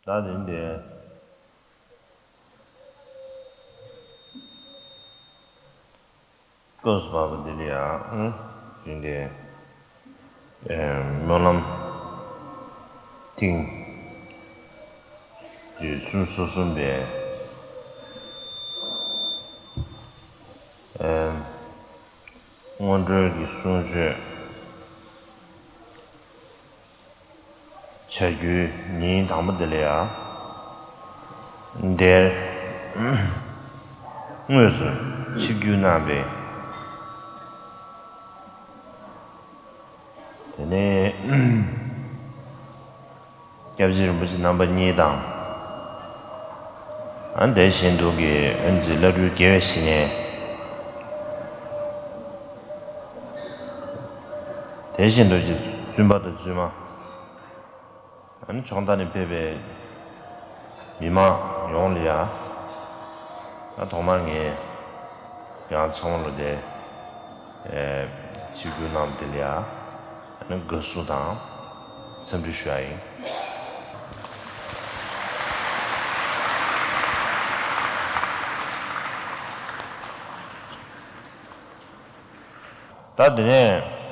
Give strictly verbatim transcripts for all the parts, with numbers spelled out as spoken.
ད་དེ་འདི་སྐབས་སུ་བབ་པ་འདི་ལ་ཡང་ཨང་ཞུས་ཏེ། སྨོན་ལམ་ཐེངས་བཅུ་གསུམ་སོ་གསུམ་པའི་སྔོན་འགྲོའི་གི་གསུང་ཆོས་བྱ་རྒྱུའི་ཉིན་དང་པོ་འདི་ལ་ཡང་འདིར་དངོས་སུ་ཆིབས་བསྒྱུར་གནང་བའི། དེ་ནས་སྐྱབས་རྗེ་རིན་པོ་ཆེ་རྣམ་པ་གཉིས་དང་། ཨ་དེ་བཞིན་དུ་གི་ཨ་ནི་བླ་སྤྲུལ་དགེ་བའི་བཤེས་གཉེན། དེ་བཞིན་དུ་གི་བཙུན་པ་དང་བཙུན་མ། ཨ་ནི་ཕྱོགས་མཐའ་ནས་ཕེབས་པའི་མི་མང་ཡོངས་ལ་ཡ། ད་ཐོག་མར་ངས་ཡང་ཚང་མ་ལ་དེ་ཆིབས་བསྒྱུར་གནང་བ་དེ་ལ་ཡ། ཨ་ནི་དགའ་བསུ་དང་འཚམས་འདྲི་ཞུ་ཡ་ཡིན། ད་དེ་ནས་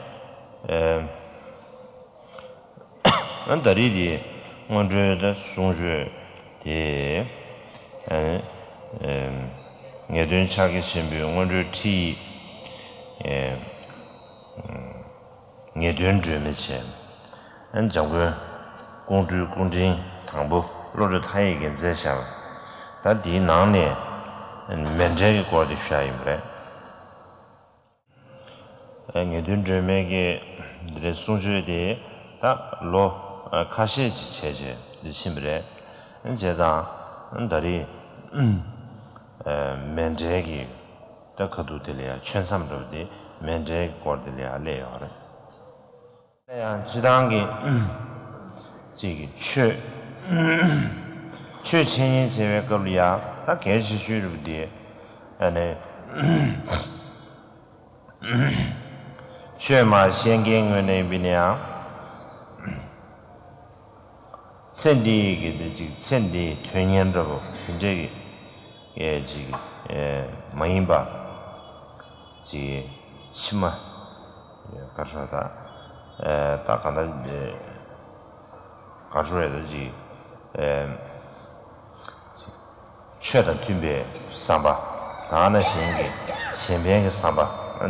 ཨ་ད་རེས་དེ་སྔོན་འགྲོའི་ད་གསུང་ཆོས་དེ་ཨ་ངེས་དོན་ཕྱག་རྒྱ་ཆེན་པོའི་སྔོན་འགྲོའི་ཁྲིད་ཡིག་ངེས་དོན་སྒྲོན་མེ་བྱས། ཨ་འཇམ་མགོན་ཀོང་སྤྲུལ་སྐུ་ཕྲེང་དང་པོ་བློ་གྲོས་མཐའ་ཡས་ཀྱིས་མཛད་བཞག་པ། ད་དེའི་ནང་ནས་མཎྜལ་གྱི་སྐོར་དེ་ཞུ་ཡ་ཡིན་པ་རེད། ངེས་དོན་སྒྲོན་མེ་གི་འདི་རེད། གསུང་ཆོས་དེ་ད་ལོ་ཁ་ཤས་ཅིག་བྱས་བྱས་འདི་ཕྱིན་པ་རེད། བྱས་ཙང་ད་རེས་མཎྜལ་གྱི་ད་ཁ་ཐུག་དེ་ལ་ཡང་ཆོས་མཚམས་འདྲ་པོ་དེ་མཎྜལ་གྱི་སྐོར་དེ་ལ་ཡང་སླེབས་ཡོད་རེད། ཡང་སྤྱིར་བཏང་གི་ཅིག་གི་ཆོས་ཆོས་འཆད་ཉན་བྱེད་པའི་སྐབས་ལ་ཡང་ད་གལ་ཆེ་ཤོས་རེད་པ་དེ། ཨ་ནི་ཆོས་མ་བཤད་མཁན་ངོས་ནས་ཡིན་པ་ཡིན་ན་ཡང་། ཚེ་འདི་གི་འདི་ཅིག་ཚེ་འདིའི་དོན་གཉེར་འདྲ་པོ་དེ་འདྲའི་གི་ཨེ་ཅིག་ཨེ་མ་ཡིན་པ། ཅིག་ཕྱི་མ་ག་རེ་ཟེར་ད། ཨེ་ད་ག་ད་ཨེ་ག་རེ་ཟེར་ད་ཅིག་ཨེ། ཆོས་དང་མཐུན་པའི་བསམ་པ་དང་ན་གཞན་གྱི་གཞན་ཕན་གྱི་བསམ་པ་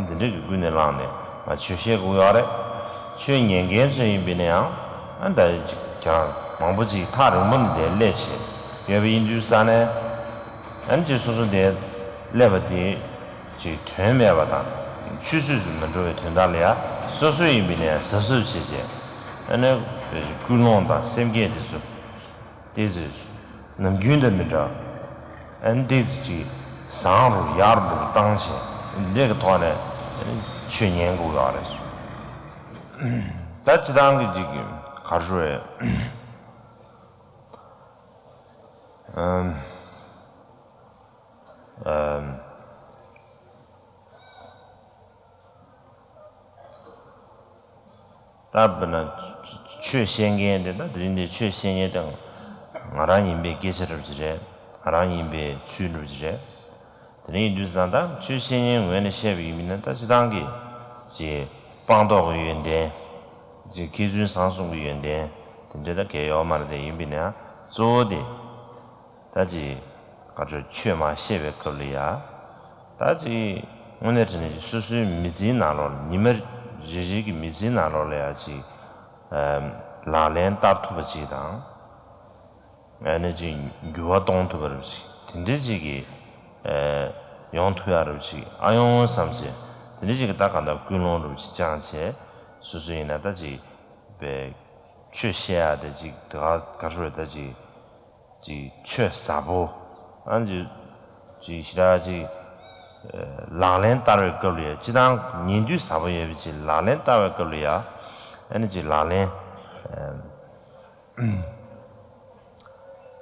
འདི་འདྲ་གི་ཀུན་ནས་བསླངས་ནས་ང་ཆོས་བཤད་དགོས་ཡོད་རེད། ཆོས་ཉན་མཁན་ཚོ་ཡིན་པ་ཡིན་ན་ཡང་ཨ་ད་ཅིག་ཀྱང་མང་པོ་ཅིག་ཐག་རིང་པོ་ནས་དེ་སླེབས་བྱས་ཡོད་པ་ཡིན་དུས་ཙང་ནས་ཨ་ནི་ཅིག་སོ་སོ་དེ་སླེབས་པ་དེ་ཅིག་དོན་མེད་པ་དང་ཆུད་ཟོས་སུ་མི་འགྲོ་བའི་དོན་དག་ལ་ཡ་སོ་སོ་ཡིན་པ་ཡིན་ན་ཡང་གཟབ་གཟབ་བྱས་བྱས་ཨ་ནི་ཀུན་སློང་དང་སེམས་བསྐྱེད་དེ་ཚོ། ཏོག་ཙམ་ནམ་རྒྱུན་དང་མི་འདྲ། ཨ་ནི་ཏོག་ཙམ་ཅིག་བཟང་རུ་ཡག་རུ་བཏང་བྱས་འདི་གི་ཐོག་ནས་ཆོས་ཉན་དགོས་ཡོད་རེད། ད་སྤྱིར་བཏང་གི་ཅིག་ག་རེ་ཞུ་དགོས་རེད། ཨམ། ཨམ། ད་དཔེར་ན་ཆོས་བཤད་མཁན་དེ་ད་དེ་རིང་འདིར་ཆོས་བཤད་མཁན་དེ་ང་རང་ཡིན་པའི་སྐད་ཆ་འདྲ་པོ་ཅིག་རེད། ང་རང་ཡིན་པའི་ཚུལ་འདྲ་པོ་ཅིག་རེད། དེ་ནས་ཡིན་དུས་ཙང་ད་ཆོས་བཤད་མཁན་ངོས་ནས་བཤད་པ་ཡིན་མིན་ན་ད་སྤྱིར་བཏང་གི་ཅིག་སྤངས་རྟོགས་ཀྱི་ཡོན་ཏན། ཅིག་མཁས་བཙུན་བཟང་གསུམ་གྱི་ཡོན་ཏན་དེ་འདྲ་ད་གལ་ཡོད་མ་རེད། དེ་ཡིན་པས་ན་གཙོ་བོ་དེ། ད་ཅིག་ག་ཚོད་ཆོས་མ་བཤད་པའི་སྐབས་ལ་ཡ། ད་ཅིག་དངོས་གནས་དྲང་གནས་ཀྱི་སོ་སོའི་མི་ཚེའི་ནང་ལོགས་ལ་ཉི་མ་རེ་རེ་གི་མི་ཚེའི་ནང་ལོགས་ལ་ཡ་ཅིག་ལག་ལེན་བསྟར་ཐུབ་པ་ཅིག་དང་། ཨ་ནི་ཅིག་འགྱུར་བ་གཏོང་ཐུབ་པ་རེད་ཅིག་དེ་འདྲའི་ཅིག་གི་ཡོང་ཐུབ་ཡ་རེད་ཅིག་ཨ་ཡོང་བསམ་བྱས་དེ་འདྲའི་ཅིག་གི་ད་ག་ད་ཀུན་སློང་རེད་ཅིག་བཅངས་བྱས་སོ་སོ་ཡིན་ན་ད་ཅིག་པའི་ཆོས་བཤད་ཡ་དེ་ཅིག་དེ་ག་ག་ཚོད་རེད་ད་ཅིག་ཅིག་ཆོས་ཟབ་པོ། ཨ་ནི་ཅིག་ཞེ་དྲག་ཅིག་ལག་ལེན་བསྟར་བའི་སྐབས་ལ་ཡ་སྤྱིར་བཏང་ཉན་དུས་ཟབ་པོ་ཡོད་པ་ཅིག་ལག་ལེན་བསྟར་བའི་སྐབས་ལ་ཡ་ཨ་ནི་ཅིག་ལག་ལེན་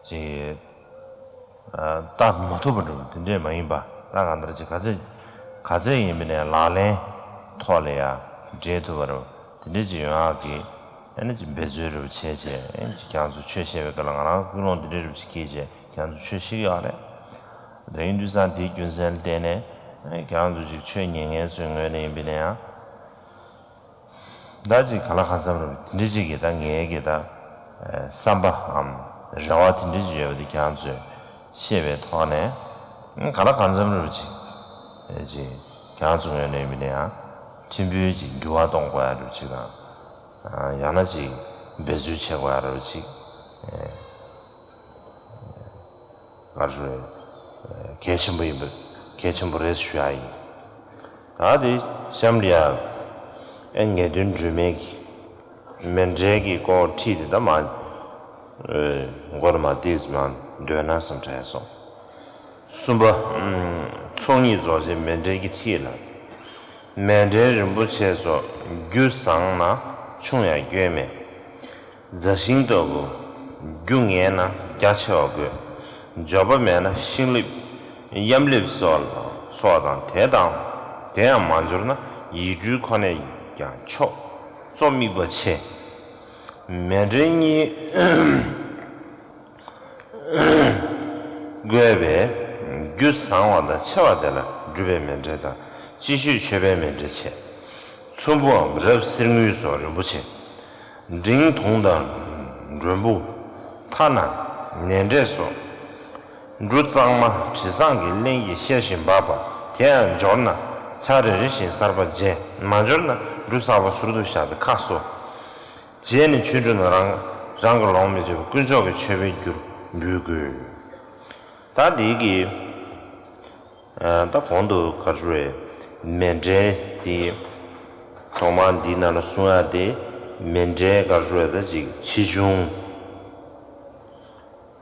ཅིག་བསྟར་མ་ཐུབ་པ་འདྲ་པོ་དེ་འདྲས་མ་ཡིན་པ་ད་གང་ལྟར་ཅིག་ག་ཚད་ག་ཚད་ཡིན་པ་ནས་ལག་ལེན་ཐོག་ལ་ཡ་འབྲེལ་ཐུབ་པ་འདྲ་པོ་དེ་འདྲས་ཅིག་ཡོང་ཡག་གི་ཨ་ནི་ཅིག་འབད་རྩོལ་རེ་བ་བྱས་བྱས། ཨ་ནི་ཅིག་ཁྱེད་རང་ཚོ་ཆོས་བཤད་པའི་སྐབས་ལ་ང་རང་ཀུན་སློང་འདི་འདྲ་རེ་བ་ཅིག་སྐྱེས་བྱས་ཁྱེད་རང་ཚོ་ཆོས་བཤད་ཀྱི་ཡོད་རེད། དེ་ཡིན་དུས་ཙང་དེའི་རྒྱུ་མཚན་ལ་བརྟེན་ནས་ཨ་ནི་ཁྱེད་རང་ཚོ་ཅིག་ཆོས་ཉན་མཁན་ཚོའི་ངོས་ནས་ཡིན་པ་ཡིན་ན་ཡང་། ད་ཅིག་གང་ལ་གང་འཚམ་རེ་བ་དེ་འདྲ་ཅིག་གི་ད་ངའི་གི་ད་ཨ་བསམ་པའམ་རེ་བ་དེ་འདྲ་ཅིག་ཡོད་པ་དེ་ཁྱེད་རང་ཚོས་ཤེས་པའི་ཐོག་ནས་ཨ་ནི་གང་ལ་གང་འཚམ་རེ་བ་ཅིག་ཨ་ཅིག་ཁྱེད་རང་ཚོ་ངོས་ནས་ཡིན་པ་ཡིན་ན་ཡང་ཕྲན་བུ་ཅིག་འགྱུར་བ་གཏོང་དགོས་ཡ་རེ་བ་ཅིག་དང་། ཨ་ཡང་ན་ཅིག་འབད་རྩོལ་བྱེད་དགོས་ཡ་རེ་བ་ཅིག་ཨ་ག་རེ་རེད། གལ་ཆེན་པོ་ཡིན་པ། གལ་ཆེན་པོ་རེད་ཞུ་ཡ་ཡིན། ད་དེ་གཤམ་ལ་ཡ་ཨེ་ངེས་དོན་སྒྲོན་མེ་གི་མཎྜལ་གྱི་སྐོར་ཁྲིད་དེ་ད་མ་ཨེ་མགོ་ལ་མ་བལྟས་མ་འདོན་ན་བསམ་དྲན་སོང་། གསུམ་པ། ཚོགས་གཉིས་རྫོགས་བྱེད་མཎྜལ་གྱི་ཁྲིད་ལ། མཎྜལ་རིན་པོ་ཆེ་སོགས་རྒྱུ་བཟང་ན་ཆུང་ཡང་སྐྱོན་མེད། རྫ་ཤིང་ལྟ་བུ་རྒྱུ་ངན་ན་རྒྱ་ཆེ་བ་དགོས། འབྱོར་པ་མེད་ན་ཤིང་ལེབ་གཡམ་ལེབ་སོགས་ལ་སོགས་དང་དེ་དང་དེ་ཡང་མ་འབྱོར་ན་ཡིག་འབྲུ་ཁོ་ནས་ཀྱང་ཆོག། གཙོ་དམིགས་པ་ཆེ། མཎྜལ་གཉིས་བགོས་པའི་རྒྱུ་བཟང་བ་དང་ཆེ་བ་དེ་ལ་སྒྲུབ་པའི་མཎྜལ་དང་སྤྱི་སྤྱོད་མཆོད་པའི་མཎྜལ་བྱས། ཚོམ་བུའམ་རབ་གསེར་དངུལ་སོགས་རིན་པོ་ཆེ། འབྲིང་དུང་དང་མགྲོན་བུ། ཐ་ན་ནས་འབྲས་སོགས། འབྲུ་གཙང་མ་དྲི་བཟང་གི་རླན་གྱིས་བཤལ་ཞིང་འབབ་པ་དེ་ཡང་འབྱོར་ན་ཚར་རེ་རེ་བཞིན་གསར་པ་བརྗེ། མ་འབྱོར་ན་འབྲུ་གསར་པ་ཟུར་དུ་བཞག་སྟེ་ཁ་གསོ། རྗེས་ནས་ཆོས་སྒྲུབ་ན་རང་རང་གི་ལོང་མི་བྱེད་པར་དཀོན་མཆོག་གི་མཆོད་པའི་རྒྱུར་འབུལ་དགོས། ད་འདི་གི་ད་གོང་དུ་ག་རེ་རེད། མཎྜལ་དེ་ཐོག་མར་འདིའི་ནང་ལ་གསུང་ཡ་དེ་མཎྜལ་ག་རེ་རེད། ད་ཅིག་ཆེ་ཆུང་།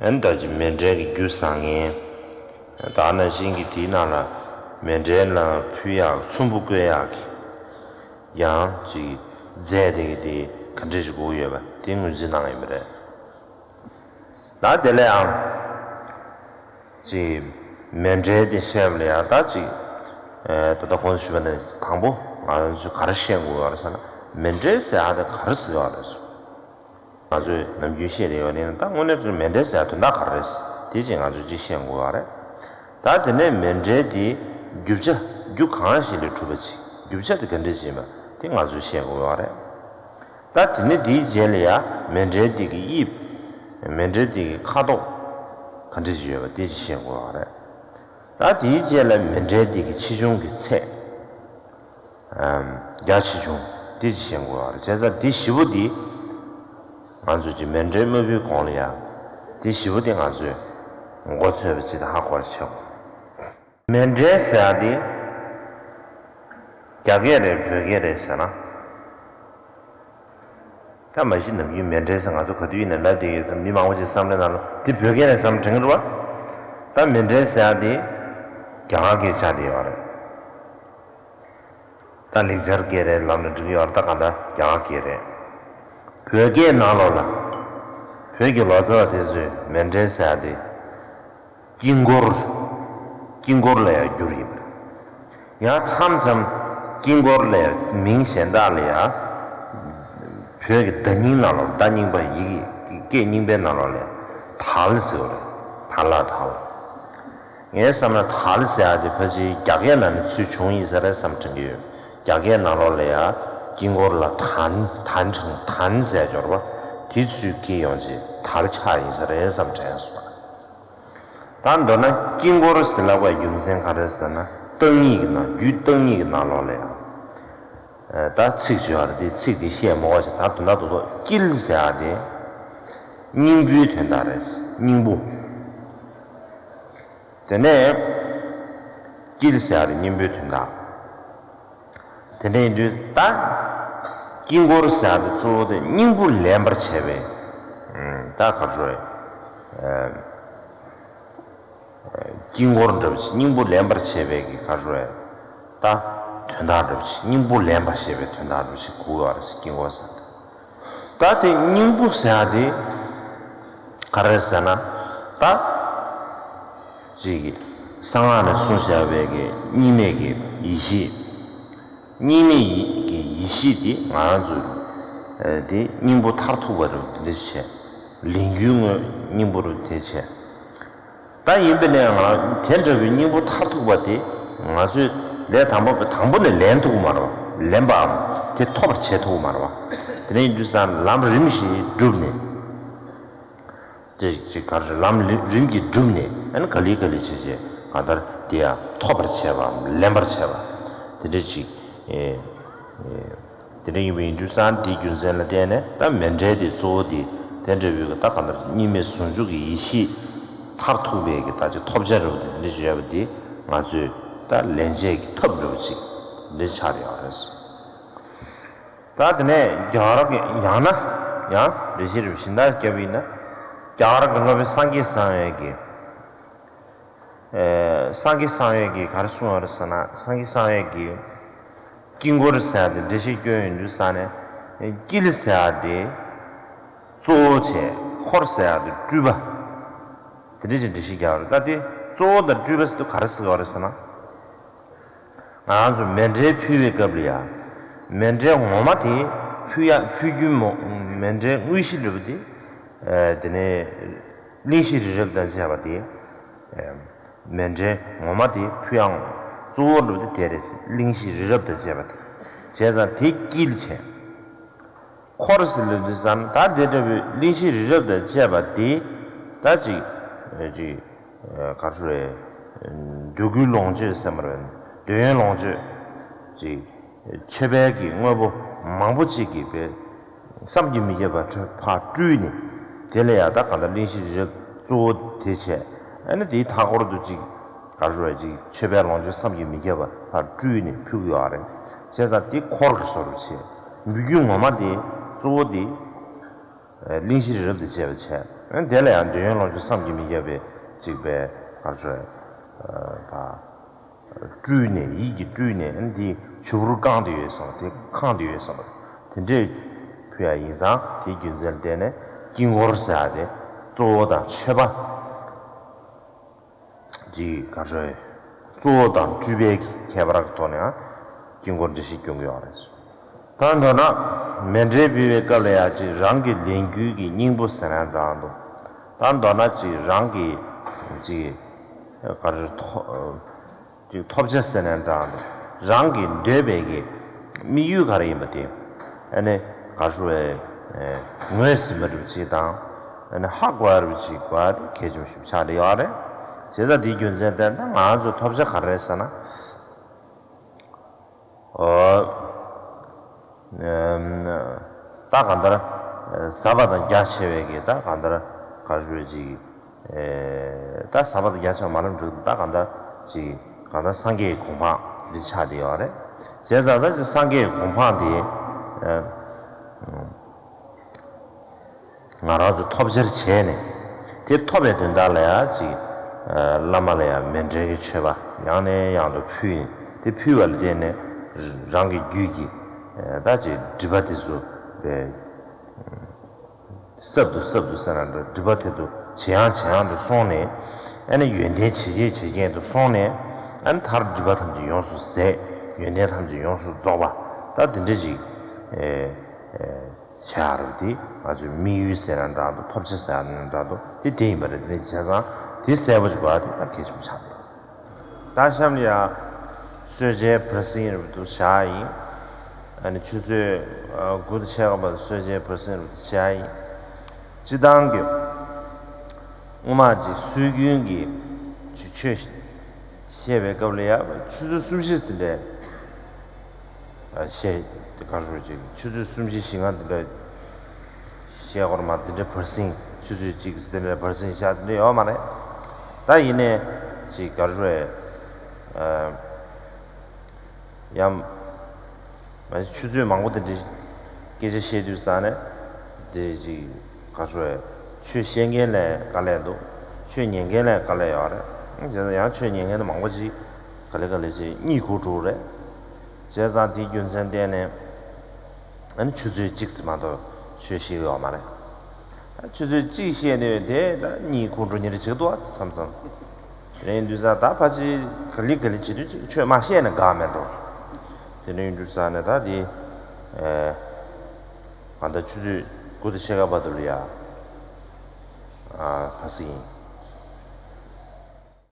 ཨན་ད་ཅིག་མཎྜལ་གྱི་རྒྱུ་བཟང་ངན། ད་ནང་བཞིན་གྱི་དེའི་ནང་ལ་མཎྜལ་ལ་ཕུལ་ཡག་ཚོམ་བུ་བཀོད་ཡག་གི་ཡང་ཅིག་རྫས་དེ་གི་དེ་ག་འདྲ་ཞིག་དགོས་ཡོད་པ་དེ་ངོས་འཛིན་གནང་ཡིན་པ་རེད། ད་དེ་ལས་ཨང་ཅིག་མཎྜལ་དེ་བཤད་པ་ལ་ཡང་ད་ཅིག་ཨེ་ད་ལྟ་གོང་དུ་ཞུས་པ་ནི་དང་པོ་ང་ཚོས་ག་རེ་བཤད་དགོས་ཡོད་རེད་ཟེར་ན། མཎྜལ་ཟེར་ཡག་དེ་ག་རེ་ཟེར་ཡོད་རེད། ང་ཚོས་ནམ་རྒྱུན་བཤད་བསྡད་ཡོད་ནི་ད་དངོས་གནས་དྲང་མཎྜལ་ཟེར་ཡག་དོན་དག་ག་རེ་རེད། དེ་ཅིག་ང་ཚོས་ཅིག་བཤད་དགོས་ཡོད་རེད། ད་དེ་ནས་མཎྜལ་དེ་རྒྱུ་ཆ་རྒྱུ་གང་ཞིག་ལས་གྲུབ་པ་ཅིག་རྒྱུ་ཆ་དེ་ག་འདྲ་ཅིག་ཡིན་པ་དེ་ང་ཚོས་བཤད་དགོས་ཡོད་རེད། ད་དེ་ནས་དེའི་རྗེས་ལ་ཡ་མཎྜལ་དེ་གི་དབྱིབས། མཎྜལ་དེ་གི་ཁ་དོག་ག་འདྲ་ཞིག་ཡོད་པ་དེ་ཅིག་བཤད་དགོས་པ་རེད། ད་དེའི་རྗེས་ལ་མཎྜལ་དེ་གི་ཆེ་ཆུང་གི་ཚད། ཨམ། རྒྱ་ཆེ་ཆུང་དེ་ཅིག་བཤད་དགོས་པ་རེད། བྱས་ཙང་དེ་བཞི་པོ་དེ་ང་ཚོས་ཀྱི་མཎྜལ་མ་ཕུལ་གོང་ལ་ཡ་དེ་བཞི་པོ་དེ་ང་ཚོས་མགོ་ཚོས་པ་ཅིག་དང་ཧ་གོ་བར་བྱེད་དགོས། མཎྜལ་ཟེར་ཡག་དེ་རྒྱ་སྐད་རེད་བོད་སྐད་རེད་ཟེར་ན། ད་མ་གཞི་ནམ་རྒྱུན་མཎྜལ་ཟེར་ང་ཚོ་ག་དུས་ཡིན་ན་ལབ་བསྡད་ཡོད་ཙང་མི་མང་པོ་ཅིག་བསམ་བློའི་ནང་ལ་འདི་བོད་སྐད་རེད་བསམ་དྲན་གྱི་རེད་བ། ད་མཎྜལ་ཟེར་ཡག་དེ་རྒྱ་གར་སྐད་ཆགས་བསྡད་ཡོད་རེད། ད་ལེགས་སྦྱར་སྐད་རེད་ལབ་ན་འགྲིག་གི་ཡོད་རེད། ད་གང་ལྟར་རྒྱ་གར་སྐད་རེད། བོད་སྐད་ནང་ལོགས་ལ་བོད་ཀྱི་ལོ་ཙཱ་བ་དེ་ཚོས་མཎྜལ་ཟེར་ཡག་དེ། དཀྱིལ་འཁོར། དཀྱིལ་འཁོར་ལ་ཡང་བསྒྱུར་ཡིན་པ་རེད། ཡང་མཚམས་མཚམས་དཀྱིལ་འཁོར་ལ་ཡང་མིང་གཞན་དག་ལ་ཡང་། བོད་ཀྱི་བརྡ་རྙིང་ནང་ལོགས་བརྡ་རྙིང་པ་ཡི་གེ་སྐད་རྙིང་པའི་ནང་ལོགས་ལ་ཡང་དལ་ཟེར་བ་རེད། ཐ་ལ་དལ། ངས་བསམ་ན་དལ་ཟེར་ཡག་དེ་ཕལ་ཆེར་རྒྱ་སྐད་ནང་ནས་ཚུར་བྱུང་ཡིན་ས་རེད་བསམ་དྲན་གྱི་ཡོད། རྒྱ་སྐད་ནང་ལོགས་ལ་ཡང་དཀྱིལ་འཁོར་ལ་དན་དན་དྲང་དན་ཟེར་སྦྱོར་བ་དེ་ཚུར་སྐྱེས་ཡོང་རྗེས་དལ་ཆགས་ཡིན་ས་རེད་བསམ་དྲན་སོང་། ད་མདོར་ན་དཀྱིལ་འཁོར་ཟེར་ལབ་པའི་རྒྱུ་མཚན་ག་རེ་ཟེར་ན། བརྟག་གཉིས་ཀྱི་ནང་རྒྱུད་བརྟག་གཉིས་ཀྱི་ནང་ལོགས་ལ་ཡང་། ཨ། ད་ཚིག་བརྗོད་ཡག་རེད། དེ་ཚིག་དེ་བཤད་མ་དགོས་ཤིག་ད་དོན་དག་རྡོག་རྡོག་དཀྱིལ་ཟེར་ཡག་དེ་སྙིང་པོའི་དོན་དག་རེད། སྙིང་པོ། དེ་ནས་དཀྱིལ་ཟེར་ཡག་དེ་སྙིང་པོའི་དོན་དག་དེ་འདྲ་ཡིན་དུས་ད་དཀྱིལ་འཁོར་ཟེར་ཡག་དེ་གཙོ་བོ་དེ་སྙིང་པོ་ལེན་པར་བྱེད་པའི། ཨ། ད་ག་རེ་ཟེར། ཨ། དཀྱིལ་འཁོར་འདྲ་པོ་ཞིག་སྙིང་པོ་ལེན་པར་བྱེད་པའི་གི་ག་རེ་ཟེར། ད་དོན་དག་འདྲ་པོ་ཞིག་སྙིང་པོ་ལེན་པར་བྱེད་པའི་དོན་དག་འདྲ་པོ་ཞིག་གོ་དགོས་པ་རེད། དཀྱིལ་འཁོར་ཟེར་ཡག་དེ། ད་དེ་སྙིང་པོ་ཟེར་ཡག་དེ་ག་རེ་ཟེར་ན། ད་ཅིག་གི་གསང་སྔགས་ནས་གསུངས་བཞག་པའི་གི་གཉིས་མེད་ཀྱི་ཡེ་ཤེས། གཉིས་མེད་ཡེ་གི་ཡེ་ཤེས་དེ་ང་རང་ཚོ་ དེ་སྙིང་པོ་མཐར་ཐུག་པ་རུ་དེ་འདྲ་བྱས། ལས་རྒྱུའི་དངོས་སྙིང་པོ་རུ་དེ་བྱས། ད་ཡིན་པས་ན་ང་དེ་འདྲ་བའི་སྙིང་པོ་མཐར་ཐུག་པ་དེ་ང་ཚོས་ལས་དང་པོ་པའི་དང་པོ་ནས་ལེན་ཐུབ་ཀྱི་མ་རེད་བ། ལེན་པའམ་དེ་ཐོབ་པར་བྱེད་ཐུབ་ཀྱི་མ་རེད་བ། དེ་འདྲ་ཡིན་དུས་ཙང་ལམ་རིམ་བཞིན་བསྒྲུབས་ནས། དེ་ཅིག་ག་རེ་ལམ་རིམ་གྱིས་བསྒྲུབས་ནས་ཨ་ནི་ག་ལེ་ག་ལེ་བྱས་བྱས་གང་ལྟར་དེ་ཡང་ཐོབ་པར་བྱས་པའམ་ལེན་པར་བྱས་པ། དེ་འདྲ་ཅིག་ཨེ་ཨེ་དེ་འདྲ་ཡིན་པ་ཡིན་དུས་ཙང་དེའི་རྒྱུ་མཚན་ལ་བརྟེན་ནས་ད་མཎྜལ་དེ་གཙོ་བོ་དེ་དེ་འདྲ་བའི་གི་ད་གང་ལྟར་གཉིས་མེད་ཟུང་འཇུག་གི་ཡེ་ཤེས་མཐར་ཐུག་པའི་གི་ད་ཅིག་ཐོབ་བྱ་རེད་པ། དེ་འདྲ་ཅིག་ཡོད་པ་དེ་ང་ཚོས་ད་ལེན་བྱེད་ཀྱི་ཐབས་འདྲ་པོ་ཅིག་འདི་ཆགས་ཡོད་རེད། ད་དེ་ནས་རྒྱ་གར་གྱི་ཡང་ན་ཡང་འགྲེལ་བཤད་རིམ་བཞིན་ད་བརྒྱབ་ཡིན་ན། རྒྱ་གར་གྱི་སློབ་དཔོན་སངས་རྒྱས་བསམ་ཡས་ཀྱིས། ཨེ་སངས་རྒྱས་བསམ་ཡས་ཀྱིས་ག་རེ་གསུངས་ཡོད་རེད་ཟེར་ན། སངས་རྒྱས་བསམ་ཡས་ཀྱིས་དཀྱིལ་འཁོར་ཟེར་ཡ་དེ་འགྲེལ་བཤད་སྐྱོན་ཡོང་དུས་ས་ནས། དཀྱིལ་ཟེར་ཡ་དེ་གཙོ་བོ་བྱས། འཁོར་ཟེར་ཡ་དེ་སྤྲུལ་པ། དེ་འདྲ་ཞིག་འགྲེལ་བཤད་རྒྱག་ཡོད་རེད། ད་དེ་གཙོ་བོ་དང་སྤྲུལ་པ་ཟེར་དུས་ག་རེ་ཟེར་གྱི་ཡོད་རེད་ཟེར་ན། ང་རང་ཚོ་མཎྜལ་ཕུལ་བའི་སྐབས་ལ་ཡ། མཎྜལ་ངོ་མ་དེ་ཕུལ་ཡ་ཕུལ་རྒྱུ་མོ། མཎྜལ་དངོས་གཞི་འདྲ་པོ་དེ། ཨ་དེ་ནས་གླིང་བཞི་རི་རབ་དང་བཅས་པ་དེ། ཨ་མཎྜལ་ངོ་མ་དེ་ཕུལ་ཡ་གཙོ་བོ་འདྲ་པོ་དེ་དེ་རེད། གླིང་བཞི་རི་རབ་དང་བཅས་པ་དེ། བྱས་ཙང་དེ་དཀྱིལ་བྱས། འཁོར་ཟེར་ལབ་དུས་ཙམ་ད་དེ་འདྲ་བའི་གླིང་བཞི་རི་རབ་དང་བཅས་པ་དེ་ད་ཅིག་ཅིག་ག་རེ་ཟེར། འདོད་དགུའི་ལོངས་སྤྱོད་ཟེར་མ་རེད། འདོད་ཡོན་ལོངས་སྤྱོད་ཅིག་མཆོད་པའི་གི་དངོས་པོ་མང་པོ་ཅིག་གིས་པའི་བསམ་གྱིས་མི་ཁྱབ་པ་ཕར་སྤྲུལ་ནས། དེ་ལ་ཡང་ད་གང་ལྟར་གླིང་བཞི་རི་རབ་གཙོ་བོ་དེ་བྱས། ཨ་ནི་དེའི་མཐའ་སྐོར་དུ་ཅིག་ག་རེ་ཟེར། ཅིག་མཆོད་པའི་ལོངས་སྤྱོད་བསམ་གྱིས་མི་ཁྱབ་པ་ཕར་སྤྲུལ་ནས་ཕུལ་གྱི་ཡོད་རེད། བྱས་ཙང་དེ་འཁོར་གྱི་བཟོ་འདྲ་བྱས། མོས་གུས་ངོ་མ་དེ་གཙོ་བོ་དེ་གླིང་བཞི་རི་རབ་དང་བཅས་པ་བྱས། དེ་ལ་ཡང་འདོད་ཡོན་ལོངས་སྤྱོད་བསམ་གྱིས་མི་ཁྱབ་པའི་ཅིག་པའི་ག་རེ་ཟེར། ཕར་སྤྲུལ་ནས། ཡིད་ཀྱིས་སྤྲུལ་ནས་འདི་ཆུ་བུར་བཀང་དུ་ཡོད་བསམ་པ། དེ་བཀང་དུ་ཡོད་བསམ་པ། དེ་འདྲས་ཕུལ་ཡ་ཡིན་ཙང་དེའི་རྒྱུ་མཚན་ལ་བརྟེན་ནས་དཀྱིལ་འཁོར་ཟེར་ཡ་དེ་གཙོ་བོ་དང་མཆོད་པ། ཅིག་ག་རེ་ཟེར། གཙོ་བོ་དང་སྤྲུལ་པའི་ཁྱད་པར་གྱི་ཐོག་ནས་དཀྱིལ་འཁོར་འགྲེལ་བཤད་སྐྱོན་གྱི་ཡོད་རེད། ད་མདོར་ན་མཎྜལ་ཕུལ་བའི་སྐབས་ལ་ཡང་ཅིག་རང་གི་ལས་འགུལ་གྱི་སྙིང་པོ་ཟེར་ན་འདྲ་འདུག་ད་མདོར་ན་ཅིག་རང་གི་ཅིག་ག་རེ་ཐོ་ཅིག་ཐོབ་བྱ་ཟེར་ན་འདྲ་འདུག་རང་གི་འདོད་པའི་གི་དམིགས་ཡུལ་ག་རེ་ཡིན་པ་དེ། ཨ་ནི་ག་རེ་ཟེར། ངོས་ཟིན་པ་འདྲ་པོ་ཅིག་དང་། ཨ་ནི་ཧ་གོ་ཡ་འདྲ་པོ་ཅིག་དགོས་ཡ་དེ་གལ་ཆེན་པོ་ཞིག་ཆགས་བསྡད་ཡོད་རེད། བྱས་ཙང་དེའི་རྒྱུ་མཚན་དེ་ད་ང་ཚོ་ཐོབ་བྱ་ག་རེ་རེད་ཟེར་ན། ཨོ། ཨམ། ད་གང་ལྟར་ཟབ་པ་དང་རྒྱ་ཆེ་བའི་གི་ད་གང་ལྟར་ག་རེ་ཟེར་ཅིག་ཨེ། ད་ཟབ་པ་དང་རྒྱ་ཆེ་བ་མ་ལབ་འགྲིག་ད་གང་ལྟར་ཅིག་གང་ལྟར་སངས་རྒྱས་ཀྱི་གོ་འཕང་འདི་ཆགས་བསྡད་ཡོད་རེད། བྱས་ཙང་ད་ཅིག་སངས་རྒྱས་ཀྱི་གོ་འཕང་འདི། ཨེ། ང་རང་ཚོ་ཐོབ་བྱར་བྱས་ནས། དེ་ཐོབ་པའི་དོན་དག་ལ་ཡང་ཅིག་ཨ་བླ་མ་ལ་ཡང་མཎྜལ་གྱི་མཆོད་པ་ཡང་ནས་ཡང་དུ་ཕུལ་ནས། དེ་ཕུལ་བ་ལ་བརྟེན་ནས་རང་གི་རྒྱུད་ཀྱི་ཨ་ད་ཅིག་སྒྲིབ་པ་དེ་ཚོ་བས་སྲབ་ཏུ་སྲབ་ཏུ་ཟེར་ན་འདྲ། སྒྲིབ་པ་དེ་ཚོ་ཇེ་ཡང་ཇེ་ཡང་དུ་སོང་ནས། ཨ་ནི་ཡོན་ཏན་ཇེ་རྒྱས་ཇེ་རྒྱས་དུ་སོང་ནས། ཨ་ནི་མཐར་སྒྲིབ་པ་ཐམས་ཅད་ཡོངས་སུ་ཟད། ཡོན་ཏན་ཐམས་ཅད་ཡོངས་སུ་རྫོགས་པ། ད་དེ་འདྲ་ཅིག་ཨེ་ཨེ། བྱ་རུ་དེ་ང་ཚོའི་དམིགས་ཡུལ་ཟེར་ན་འདྲ་འདུག་ཐོབ་བྱ་ཟེར་ན་འདྲ་འདུག་དེ་དེ་ཡིན་པ་རེད། དེ་ནས་བྱས་ཙང་དེ་གསལ་པོ་ཞིག་དགོས་ཡ་དེ་ད་གལ་ཆེན་པོ་ཆགས་འདུག་ད་གཤམ་ལ་ཡང་གསོལ་ཇའི་བར་གསེང་རུ་དུ་བཞག་ཡིན། ཨ་ནི་ཆུ་ཚོད་དགུ་དང་ཕྱེད་ཀ་བར་དུ་གསོལ་ཇའི་བར་གསེང་རུ་དུ་བཞག་ཡིན། སྤྱིར་བཏང་གི་སྔོན་མ་ཅིག་སྲོལ་རྒྱུན་གྱི་ཆོས་བཤད་པའི་སྐབས་ལ་ཡང་ཆུ་ཚོད་གསུམ་བཞི་དེ་འདྲའི། བཤད་དེ་ག་རེ་ཟེར་ཅིག་ཆུ་ཚོད་གསུམ་བཞི་བཞི་ལྔ་དེ་འདྲ་བཤད་སྐོར་མ་དེ་འདྲའི་བར་གསེང་། ཆུ་ཚོད་གཅིག་དེ་འདྲའི་བར་གསེང་བཞག་དེ་འདྲ་ཡོད་མ་རེད། ད་ཡིན་ནའི་ཅིག་ག་རེ་ཟེར། ཨ་ཡང་མ་ཆུ་ཚོད་མང་པོ་དེ་འདྲའི་སྐད་ཆ་བཤད་དུས་ས་ནས་དེ་ཅིག་ག་རེ་ཟེར། ཆོས་བཤད་མཁན་ལ་དཀའ་ལས་འདུག་ཆོས་ཉན་མཁན་ལ་དཀའ་ལས་ཡོད་རེད། བྱས་ཙང་ཡང་ཆོས་ཉན་མཁན་དེ་མང་པོ་ཅིག་ག་ལེ་ག་ལེ་ཅིག་གཉིད་ཁུག་འགྲོ་རེད། བྱས་ཙང་དེའི་རྒྱུ་མཚན་བརྟེན་ནས་ཨ་ནི་ཆུ་ཚོད་གཅིག་ཙམ་མ་གཏོགས་ཆོས་བཤད་ཡོད་མ་རེད། ཆུ་ཚོད་གཅིག་བཤད་དུས་དེ་ད་གཉིད་ཁུག་འགྲོ་མཁན་རེ་ཅིག་འདུག་ཨ་བསམ་བསམ། དེ་ཡིན་དུས་ཙང་ད་ཕལ་ཆེར་ག་ལེ་ག་ལེ་བྱེད་དུས་ཅིག་ཆོས་མ་བཤད་ན་དགའ་མེད་འགྲོ། དེ་ཡིན་དུས་ཙང་ནས་ད་དེ་ཨེ། ང་ད་ཆུ་ཚོད་དགུ་དང་ཕྱེད་ཀ་བར་དུ་ལ་ཡ། ཨ། ག་ཟེར་ཡིན།